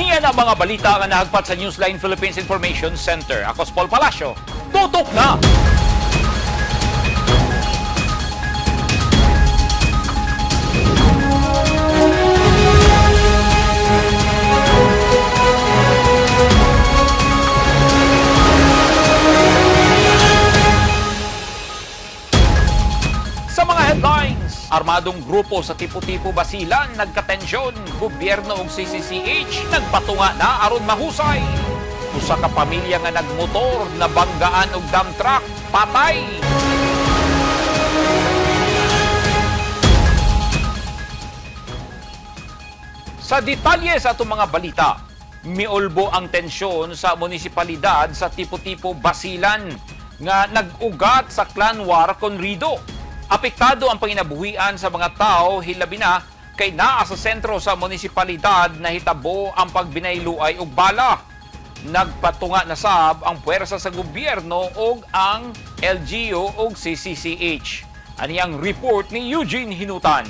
Aniya na mga balita nga nahagpat sa Newsline Philippines Information Center. Ako si Paul Palacio. Tutok na! Sa mga headlines, armadong grupo sa Tipo-Tipo Basilan nagkatensyon, gobyerno ug CCCH nagpatunga na aron mahusay. Usa ka pamilya nga nagmotor nabanggaan og dump truck, patay. Sa detalye sa atong mga balita, miulbo ang tensyon sa munisipalidad sa Tipo-Tipo Basilan nga nag-ugat sa clan war Conrido. Apektado ang panginabuhian sa mga tao hilabi na kay naa sa sentro sa munisipalidad na hitabo ang pagbinayluay og bala. Nagpatunga na sab ang puwersa sa gobyerno ug ang LGU ug CCCH. Ani ang report ni Eugene Hinutan.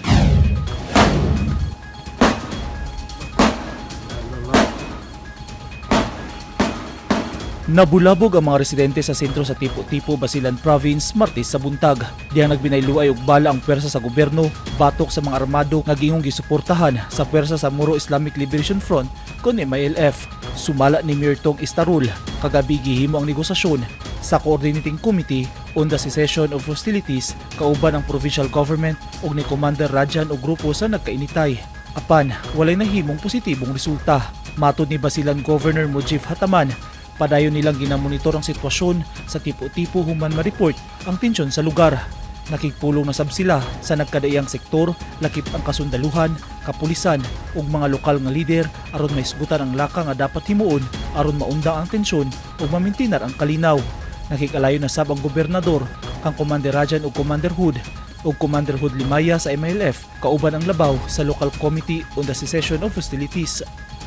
Nabulabog ang mga residente sa sentro sa Tipo-Tipo, Basilan Province, Martes sa buntag. Dihang nagbinayluay og bala ang pwersa sa gobyerno batok sa mga armado nga gihong gisuportahan sa pwersa sa Moro Islamic Liberation Front kon MILF. Sumala ni Mayor Tong Istarul, kagabi gihimo ang negosasyon sa Coordinating Committee on the Cessation of Hostilities kauban ang provincial government ug ni Commander Rajan og grupo sa nagkainitay. Apan, walay nahimong positibong resulta. Matod ni Basilan Governor Mujib Hataman, padayon nilang ginamonitor ang sitwasyon sa tipo-tipo human ma-report ang tensyon sa lugar. Nakigpulong na sab sila sa nagkadaiyang sektor lakip ang kasundaluhan, kapulisan ug mga lokal nga lider aron mahisgutan ang laka nga dapat himuon aron maundang ang tensyon ug mamintinar ang kalinaw. Nakikalayo na sab ang gobernador kang Commander Rajan ug Commander Hood ug Commander Hood Limaya sa MILF kauban ang labaw sa Local Committee on the Cessation of Hostilities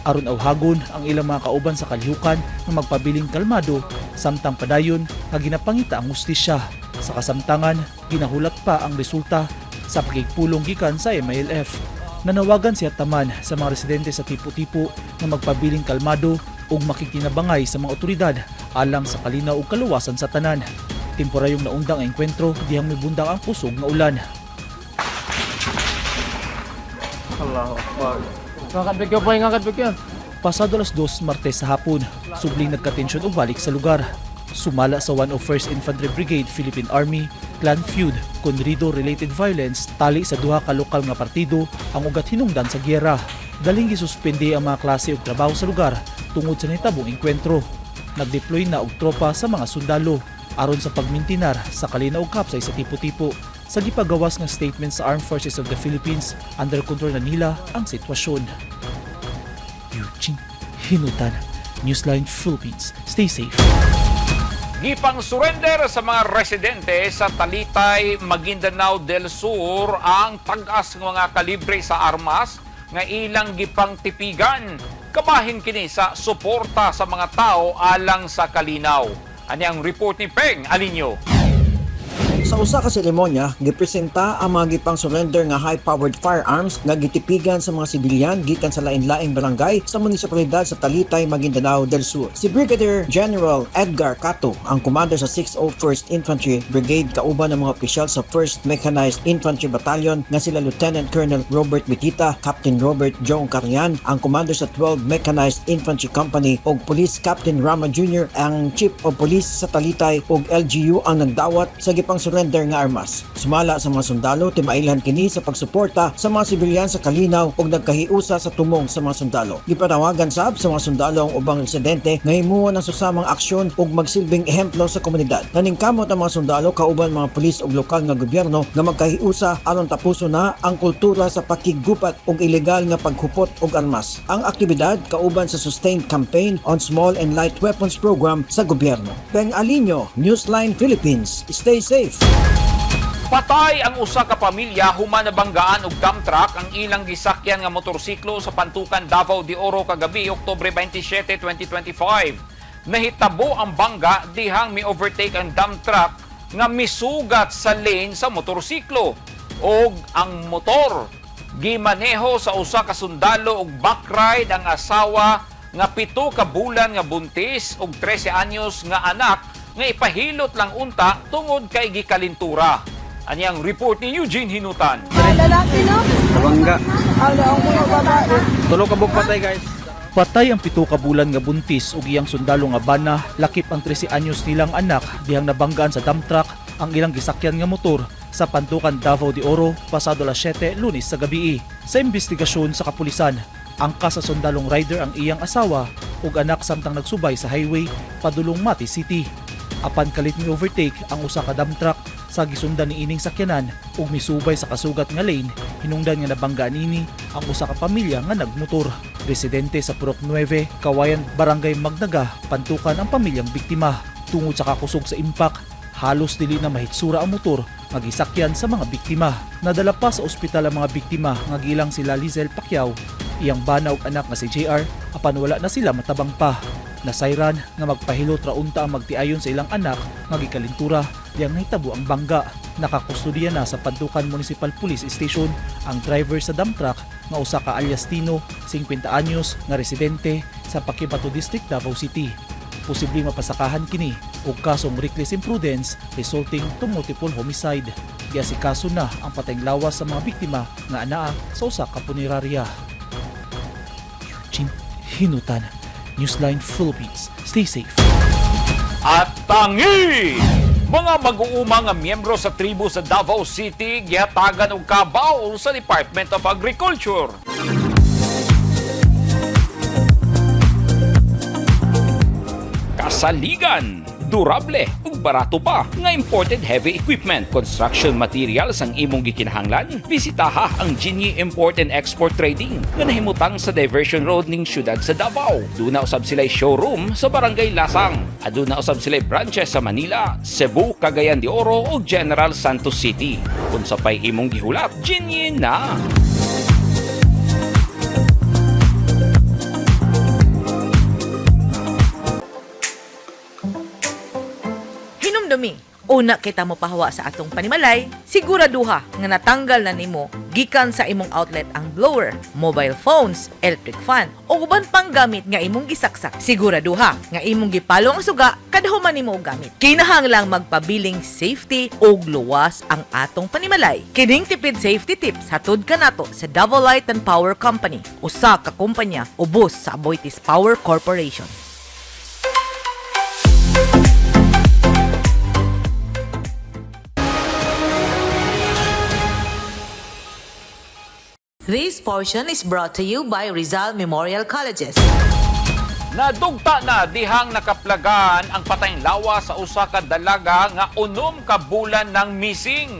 aron awhagon ang ilang mga kauban sa kalihukan nga magpabiling kalmado samtang padayon nga ginapangita ang hustisya. Sa kasamtangan, ginahulat pa ang resulta sa pakigpulong gikan sa MILF. Nanawagan si Hataman sa mga residente sa Tipo-Tipo nga magpabiling kalmado ug makigtinabangay sa mga otoridad alang sa kalinaw ug kaluwasan sa tanan. Temporayong naundang ang engkwentro dihang mibundang ang kusog nga ulan. Allahu Akbar. Ngakad bigyan po, ngakad bigyan. Pasado alas 2 Martes sa hapon, subling nagkatensyon og balik sa lugar. Sumala sa 101st Infantry Brigade Philippine Army, clan feud, Conrido-related violence, tali sa duha ka lokal nga partido ang ugat hinungdan sa giyera. Daling gisuspende ang mga klase og trabaho sa lugar tungod sa nahitabong engkwentro. Nagdeploy na og tropa sa mga sundalo aron sa pagmintinar sa kalinaw og kapsay sa tipo-tipo. Sa gipagawas nga statement sa Armed Forces of the Philippines, under control na nila ang sitwasyon. Eugene Hinutan, Newsline Philippines. Stay safe. Gipang surrender sa mga residente sa Talitay, Maguindanao del Sur ang tag-as ng mga kalibre sa armas nga ilang gipang tipigan. Kabahin kini sa suporta sa mga tao alang sa kalinaw. Ani ang report ni Peng Alinyo. Sa usa ka seremonya, gipresenta ang mga gipang surrender nga high-powered firearms nga gitipigan sa mga sibilyan gikan sa lain-laing barangay sa munisipalidad sa Talitay, Maguindanao del Sur. Si Brigadier General Edgar Cato, ang commander sa 601st Infantry Brigade kauban ng mga opisyal sa 1st Mechanized Infantry Battalion nga sila Lieutenant Colonel Robert Bitita, Captain Robert Jong Carian, ang commander sa 12 Mechanized Infantry Company ug Police Captain Rama Jr. ang Chief of Police sa Talitay ug LGU ang nagdawat sa gipang surrender nga armas. Sumala sa mga sundalo, timailhan kini sa pagsuporta sa mga sibilyan sa kalinaw ug nagkahiusa sa tumong sa mga sundalo. Gipanawagan sab sa mga sundalo ang ubang residente nga himuon ang susamang aksyon ug magsilbing ehemplo sa komunidad. Naningkamot ang mga sundalo kauban mga pulis ug lokal nga gobyerno nga magkahiusa aron tapuson na ang kultura sa pakiggupat ug ilegal nga paghupot og armas. Ang aktibidad kauban sa sustained campaign on small and light weapons program sa gobyerno. Peng Alinyo, Newsline Philippines. Stay safe. Patay ang usa ka pamilya human nabanggaan og dump truck ang ilang gisakyan nga motorsiklo sa Pantukan, Davao de Oro kagabi, Oktubre 27, 2025. Nahitabo ang bangga dihang mi-overtake ang dump truck nga misugat sa lane sa motorsiklo og ang motor gimaneho sa usa ka sundalo og backride ang asawa nga 7 ka bulan nga buntis ug 13 anyos nga anak nga ipahilot lang unta tungod kay gikalintura. Anyang report ni Eugene Hinutan. Lalaki, no? Nabangga. Ano ang mga babae? Tulo ka buok patay, guys. Patay ang 7 ka bulan nga buntis ug iyang sundalo nga bana, lakip ang 13 anyos nilang anak dihang nabanggaan sa dump truck ang ilang gisakyan nga motor sa Pantukan, Davao de Oro pasado alas 7 Lunes sa gabi. Sa investigasyon sa kapulisan, angkas sa sundalong rider ang iyang asawa ug anak samtang nagsubay sa highway padulong Mati City. Apan kalit mi overtake ang usa ka dump truck sa gisundan ni ining sakyanan ug misubay sa kasugat nga lane, hinungdan nga nabanggaan ini ang usa ka pamilya nga nagmotor. Residente sa Purok 9, Kawayan, Barangay Magnaga, Pantukan ang pamilyang biktima. Tungod sa kakusog sa impact, halos dili na mahitsura ang motor nga gisakyan sa mga biktima. Nadala pa sa ospital ang mga biktima nga gilang sila Lizel Pacquiao, iyang bana ug anak nga si JR, apan wala na sila matabang pa. Nasayran nga magpahilot ra unta ang magtiayon sa ilang anak nga gikalintura diyang nahitabo ang bangga. Nakakustodiya na sa Pantukan Municipal Police Station ang driver sa dump truck nga usa ka alias Tino, 50 anyos, nga residente sa Paquibato District, Davao City. Posible mapasakahan kini og kasong reckless imprudence resulting to multiple homicide. Giasikaso na ang patayng lawas sa mga biktima nga anaa sa usa ka punerarya. Eugene Hinutan, Newsline Philippines. Stay safe. At tangi! Mga mag-uuma nga miyembro sa tribo sa Davao City gihatagan og kabaw sa Department of Agriculture. Kasaligan, durable ug barato pa nga imported heavy equipment, construction materials ang imong gikinahanglan. Bisitaha ang Jinyi Import and Export Trading nga nahimutang sa Diversion Road ning syudad sa Davao. Duna usab sila showroom sa Barangay Lasang. Aduna usab sila branches sa Manila, Cebu, Cagayan de Oro ug General Santos City. Unsa pay imong gihulat, Jinyi na. Hinumdumi, una kita mo pahawa sa atong panimalay, siguraduha nga natanggal na nimo gikan sa imong outlet ang blower, mobile phones, electric fan, o uban pang gamit nga imong gisaksak. Siguraduha nga imong gipalo ang suga kada human nimo og gamit. Kinahanglang magpabiling safety ug luwas ang atong panimalay. Kining tipid safety tips hatod kanato sa Davao Light and Power Company, usa ka kumpanya ubos sa Aboitiz Power Corporation. This portion is brought to you by Rizal Memorial Colleges. Nadugta na dihang nakaplagan ang patayng lawa sa usa ka dalaga nga 6 ka bulan ng missing.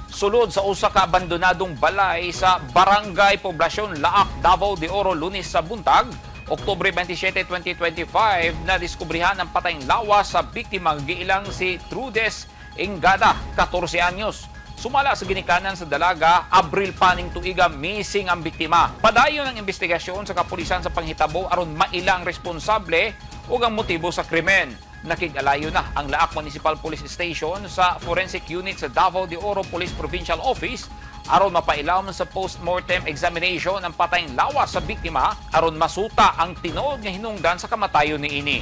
Sulod sa usa ka abandonadong balay sa Barangay Poblacion Laak, Davao de Oro, Lunes sa buntag, Oktubre 27, 2025, na diskubrihan ang patayng lawa sa biktima giilang si Trudes Engada, 14 anyos. Sumala sa ginikanan sa dalaga, Abril pa ning tuiga missing ang biktima. Padayon ang investigasyon sa kapulisan sa panghitabo aron mailang responsable ug ang motibo sa krimen. Nakig-alayo na ang Laak Municipal Police Station sa Forensic Unit sa Davao de Oro Police Provincial Office aron mapailawom sa post-mortem examination ang patayng lawas sa biktima aron masuta ang tinuod nga hinungdan sa kamatayon niini.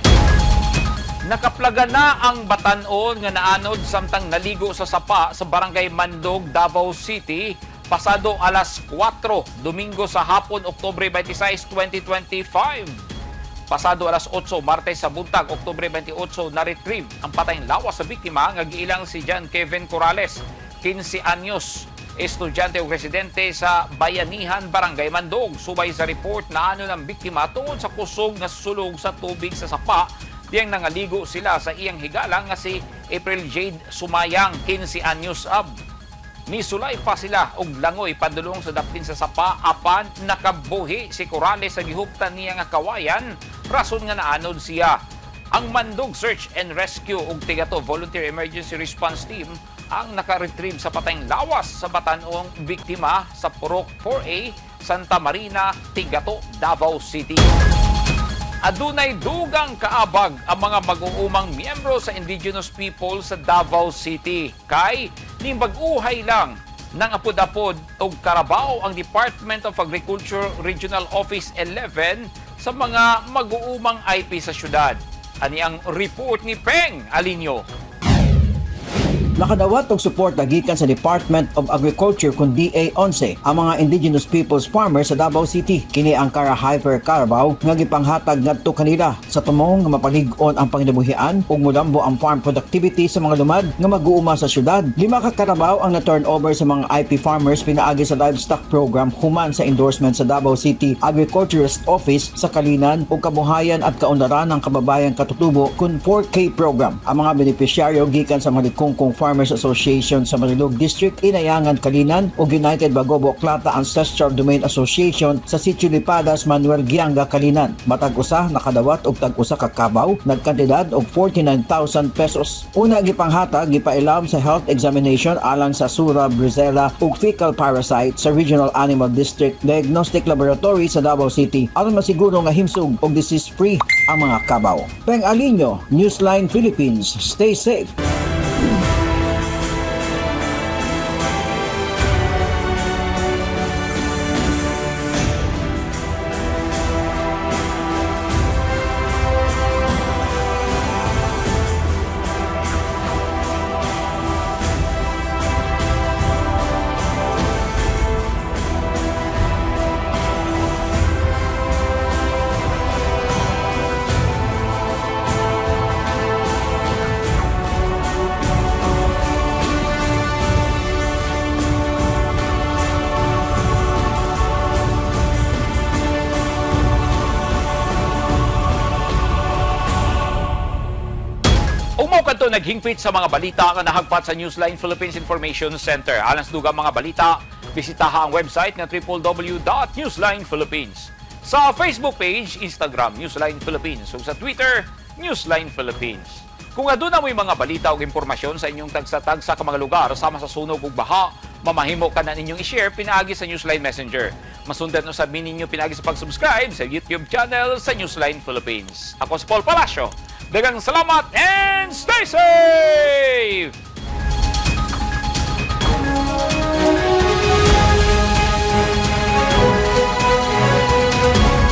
Nakaplaga na ang batanon nga naanod samtang naligo sa sapa sa Barangay Mandog, Davao City pasado alas 4 Domingo sa hapon, Oktubre 26, 2025. Pasado alas 8 Martes sa buntag, Oktubre 28, na-retrieve ang patayng lawas sa biktima nga giilang si John Kevin Corrales, 15 anyos, estudyante o residente sa Bayanihan, Barangay Mandog. Subay sa report, naano ng biktima tungod sa kusog nga sulog sa tubig sa sapa diyang nangaligo sila sa iyang higala nga si April Jade Sumayang, 15 anyos ab. Misulay pa sila og langoy padulong sa daplin sa sapa apan nakabuhi si Corrales sa gihuptan niya nga kawayan, rason nga naanod siya. Ang Mandog Search and Rescue ug Tigato Volunteer Emergency Response Team ang naka-retrieve sa patayng lawas sa batanong biktima sa Purok 4A, Santa Marina, Tigato, Davao City. Adunay dugang kaabag ang mga mag-uumang miyembro sa indigenous people sa Davao City. Kay nimbag-uhay lang ng apod-apod og karabaw ang Department of Agriculture Regional Office 11 sa mga mag-uumang IP sa syudad. Ani ang report ni Peng Alinio. Nakadawat og suporta gikan sa Department of Agriculture kun DA 11 ang mga indigenous peoples farmers sa Davao City. Kini ang Cara Hyper Carabao nga gipanghatag ngadto kanila sa tumong nga mapalig-on ang panginabuhian ug mulambo ang farm productivity sa mga lumad nga mag-uuma sa syudad. 5 ka karabaw ang na-turn over sa mga IP farmers pinaagi sa livestock program human sa endorsement sa Davao City Agriculturist Office sa Kalinan ug Kabuhayan at Kaunlaran ng Kababayan Katutubo kun 4K program. Ang mga benepisyaryo gikan sa Maligkongkong Farmers Association sa Marilog District, Inayangan Kalinan ug United Bagobo Klata Ancestral Domain Association sa Sitio Lipadas, Manuel Gianga, Kalinan. Matag usa nakadawat og tag-usa ka kabaw nagkantidad og 49,000 pesos. Una gipanghatag, gipailam sa health examination alang sa Sura, Brucella ug fecal parasite sa Regional Animal District Diagnostic Laboratory sa Davao City aron masiguro nga himsog og disease free ang mga kabaw. Peng Alinio, Newsline Philippines. Stay safe. Umaw kadto naghingpit sa mga balita nga nahagpat sa Newsline Philippines Information Center. Alang sa dugang mga balita, bisitaha ang website nga www.newslinephilippines. Sa Facebook page, Instagram, Newsline Philippines. Ug sa Twitter, Newsline Philippines. Kung aduna mo'y mga balita o impormasyon sa inyong tagsa-tagsa ka mga lugar sama sa sunog ug baha, mamahimo ka na ninyong i-share pinaagi sa Newsline Messenger. Masundan usab mi ninyo pinaagi sa pag-subscribe sa YouTube channel sa Newsline Philippines. Ako si Paul Palacio. Daghang salamat and stay safe!